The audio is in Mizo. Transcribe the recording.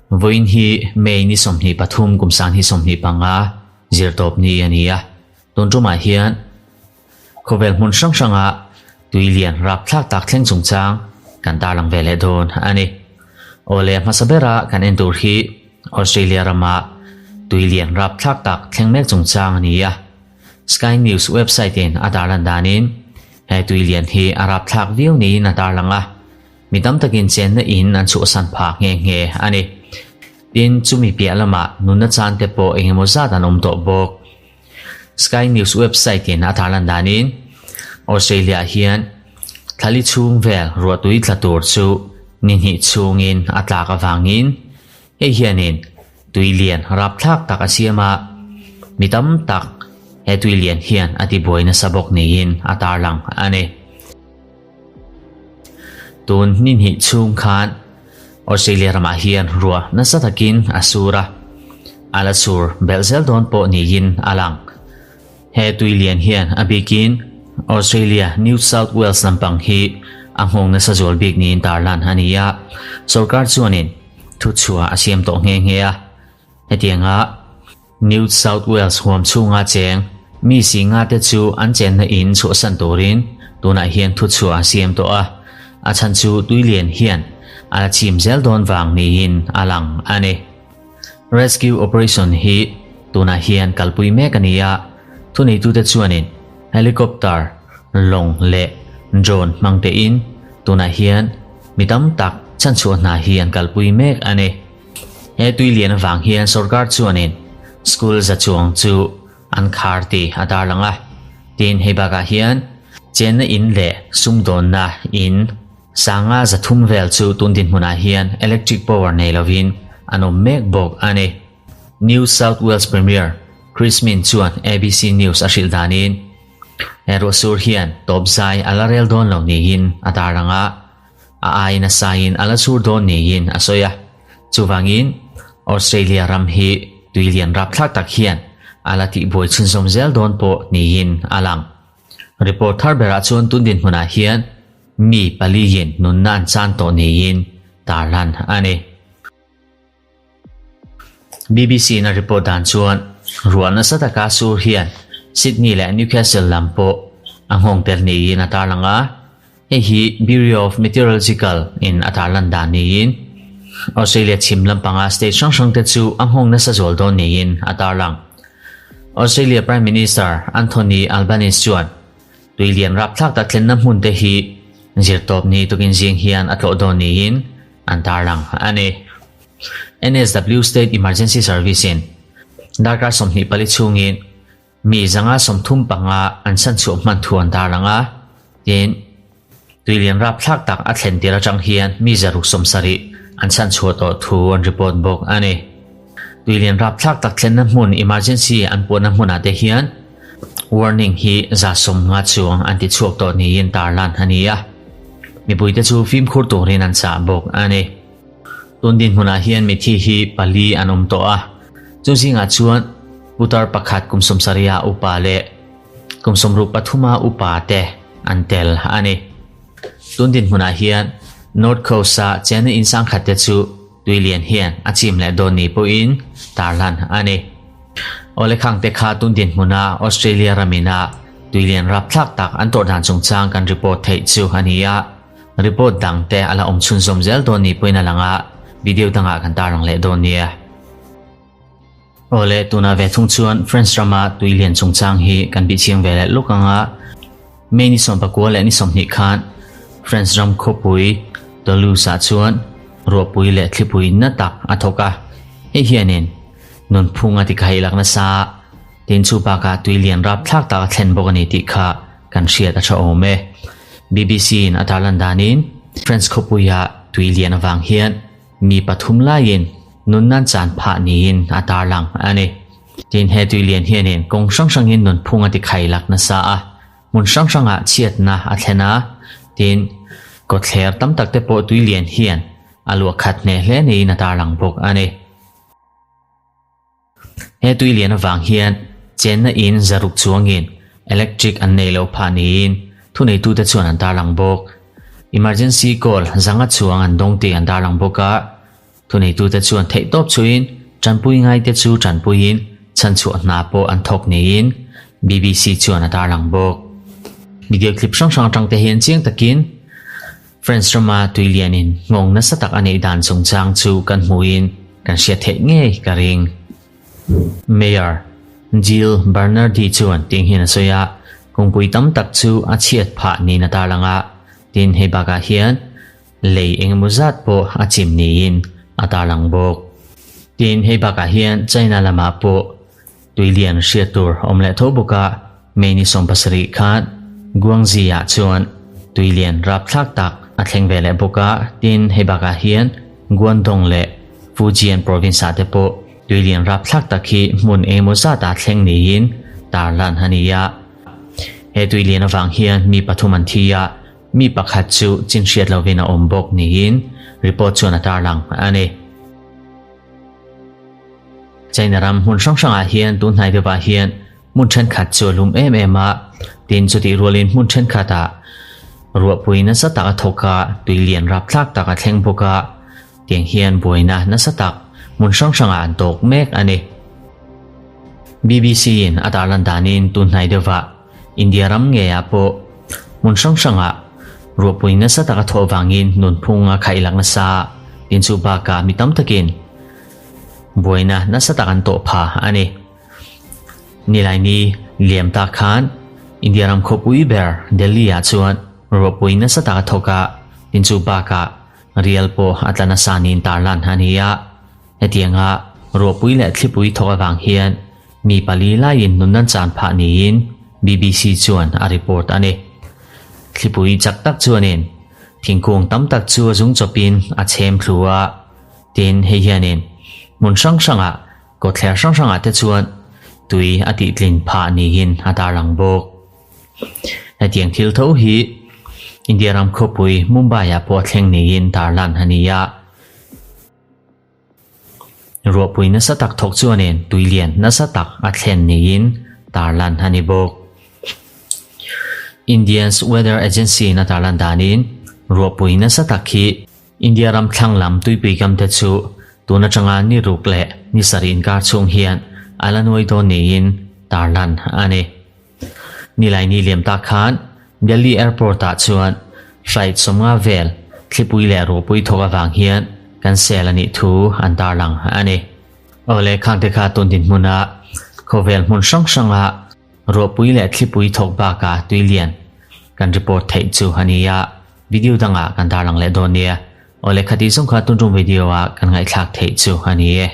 Vawiin hi May ni 23 kum 2025 zirtawp ni a ni a, tun tumah hian khawvel hmun hrang hranga tui lian rapthlak tak thleng chungchang kan tarlang ve leh dawn a ni. Awle hmasa bera kan en tur hi Australia rama tui lian rapthlak tak thleng mek chungchang a ni a. Sky News website in a tarlan danin he tui lian hi a rapthlak viau niin a tarlang a, mi tam takin chenna in an chhuahsan phah nghe nghe a ni. Tin, chumi piah lamah nunna chan te pawh engemaw zat an awm tawh bawk. Sky News website in a tarlan danin Australia hian thlali chhung vel ruahtui tla tur chu ni hnih chhungin a tlak avangin hei hianin tui lian rapthlak tak a siam a, mi tam tak he tui lian hian a tibuai nasa bawk niin a tarlang a ni. Tun ni hnih chhung khan Australia ramah hian ruah nasa takin a sur a, a la sur belh zel dawn pawh niin a lang. He tui lian hian a bikin Australia New South Wales lampang hi a nghawng nasa zual bik niin tarlan a ni a, sorkar chuanin thuchhuah a siam tawh nghe nghe a. Hetianga New South Wales huam chhunga cheng mi singa te chu an chenna in chhuahsan turin tunah hian thuchhuah a siam tawh a, a chhan chu tuilian hian a la chim zel dawn vang niin a lang a ni. Rescue operation hi tunah hian kalpui mek a ni a, thuneitute chuanin helicopter, lawng leh drone hmang tein tunah hian mi tam tak chhanchhuah hna hi an kalpui mek a ni. He tui lian avang hian sorkar chuanin school za chuang chu an khar tih a tarlang a. Tin, hei bakah hian chenna in leh sumdawnna in sanga 300 vel chu tun dinhmunah hian electric power nei lovin an awm mek bawk a ni. New South Wales Premier Chris Minns chuan ABC News a hrilh danin he ruahsur hian tawp zai a la rel dawn lo niin a tarlang a. A ai nasain a la chhur dawn niin a sawi a. Chuvangin, Australia ram hi tui lian rapthlak tak hian a la tihbuai chhunzawm zel dawn pawh niin a lang. Report thar berah chuan tun dinhmunah hian mi paliin nunna an chan tawh niin tarlan a ni. BBC in a report dan chuan ruah nasa taka sur hian Sydney leh Newcastle lam pawh a nghawng tel niin a tarlang a, hei hi Bureau of Meteorological in a tarlan dan niin Australia chhim lampanga state hrang hrang te chu a nghawng nasa zual dawn niin a tarlang. Australia Prime Minister Anthony Albanese chuan tuilian rapthlak tak thlenna hmun te hi zirtawp ni tukin zing hian a tlawh dawn niin an tarlang a ni. NSW State Emergency Service in darkar 24 chhungin mi 135 an chhanchhuah hman thu an tarlang a, tin, tuilian rapthlak tak a thlen tir atang hian mi 170 an chhanchhuah tawh thu an report bawk a ni. Tuilian rapthlak tak thlenna hmun emergency an puahna hmunah te hian warning hi 150 chuang an tichhuak tawh niin tarlan a ni a, mipuite chu fimkhur turin an chah bawk a ni. Tun dinhmunah hian mithi hi pali an awm tawh a, chu zingah chuan putar pakhat kum 70 a upa leh kum 63 a upa te an tel a ni. Tun dinhmunah hian North Coast-a chenna in sangkhat te chu tuilian hian a chim leh dawn ni pawhin tarlan a ni. Awle khangte kha tun dinhmuna Australia ramina tuilian rapthlak tak an tawrh dan chungchang kan report theih chu a ni a. Report dang te a la awm chhunzawm zel dawn ni pawhin a lang a, video dangah kan tarlang leh dawn nia. Awle, tunah ve thung chuan France rama tui lian chungchang hi kan bih chiang ve leh lawk ang a, May ni 19 leh ni 20 khan France ram khawpui Toulouse ah chuan ruahpui leh thlipui na tak a thawk a, hei hianin nunphung a tikhaih lak nasa a, tin chu bakah tui lian rapthlak tak a thlen bawk a ni tih kha kan hriat a tha awm e. BBC in a tarlan danin France khawpuia tui lian avang hian mi pathum laiin nunnan chan phah niin a tarlang a ni. Tin, he tui lian hianin kawng hrang hrangin nunphung a tikhai lak nasa a, hmun hrang hrangah chhiatna a thlen a, tin, kawtthler tam tak te pawh tui lian hian a luah khat hneh hle niin a tarlang bawk a ni. He tui lian avang hian chenna in zaruk chuangin electric an nei lo phah niin thuneitute chuan an tarlang bawk. Emergency call 500 chuang an dawng tih an tarlang bawk a. Thuneitute chuan theihtawp chuin tanpui ngaite chu tanpuiin chhanchhuah hna pawh an thawk niin BBC chuan a tarlang bawk. Video clip hrang hrang atangte hian chiang takin France rama tuilianin nghawng nasa tak a neih dan chungchang chu kan hmuhin kan hriat theih ngei ka ring. Mayor Gilles Bernardi chuan tiang hian a sawi a, kawngpui tam tak chu a chhiat phah niin a tarlang a, tin hei bakah hian Lei engemaw zat pawh a chim niin a tarlang bawk. Tin, hei bakah hian China lamah pawh tuilian hriat tur a awm leh tho bawk a, May ni 70 khan Guangxi-ah chuan tuilian rapthlak tak a thleng ve leh bawk a, tin, hei bakah hian Guangdong leh Fujian province-ah te pawh tuilian rapthlak tak hi hmun engemaw zatah thleng niin tarlan a ni a. He tuilian avang hian mi pathum an thi a, Mi pakhat chu chin hriat lovin a awm bawk niin report chuan a tarlang a ni. China ram hmun hrang hrangah hian tun hnai deuhah hian hmun thenkhat chu a lum em em a, tin chutih rualin hmun thenkhatah ruahpui nasa tak a thawk a, tui lian rapthlak tak a thleng bawk a, tiang hian buaina nasa tak hmun hrang hrangah an tawk mek a ni. BBC in a tarlan danin tun hnai deuhah India ram ngeiah pawh hmun hrang hrangah ruahpui nasa taka thawh vangin nunphung a khaih lak nasa a, tin chu bakah mi tam takin buaina nasa tak an tawh pha a ni. Nilaini liam tak khan India ram khawpui ber Delhi-ah chuan ruahpui nasa taka thawk a, tin chu bakah rial pawh a tla nasa niin tarlan a ni a. Hetianga ruahpui leh thlipui thawk avang hian Mi pali laiin nun an chan phah niin BBC chuan a report a ni. Thlipui chak tak chuanin thingkung tam tak chu a zung chawpin a chhem thlu a, tin hei hianin hmun hrang hrangah kawtthler hrang hrangah te chuan tui a tihtlin phah niin a tarlang bawk. Hetiang thil tho hi India ram khawpui Mumbai-ah pawh a thleng niin tarlan a ni a. Ruahpui nasa tak thawk chuanin tuilian nasa tak a thlen niin tarlan a ni bawk. Indian's Weather Agency-in a tarlan danin ruahpui nasa tak hi India ram thlang lam tuipui kamte chu tun atanga ni ruk leh ni sarih inkar chhung hian a la nuai dawn niin tarlan a ni. Nilaini liam tak khan Delhi Airport-ah chuan flight 50 vel thlipui leh ruahpui thawk avang hian cancel a nih thu an tarlang a ni. Awle khangte kha tun dinhmuna khawvel hmun hrang hranga ruahpui leh thlipui thawk baka tui lian kan report theih chu a ni a, video dangah kan tarlang leh dawn nia. Awle khati zawng kha tun tum video-ah kan ngaihthlak theih chu a ni e.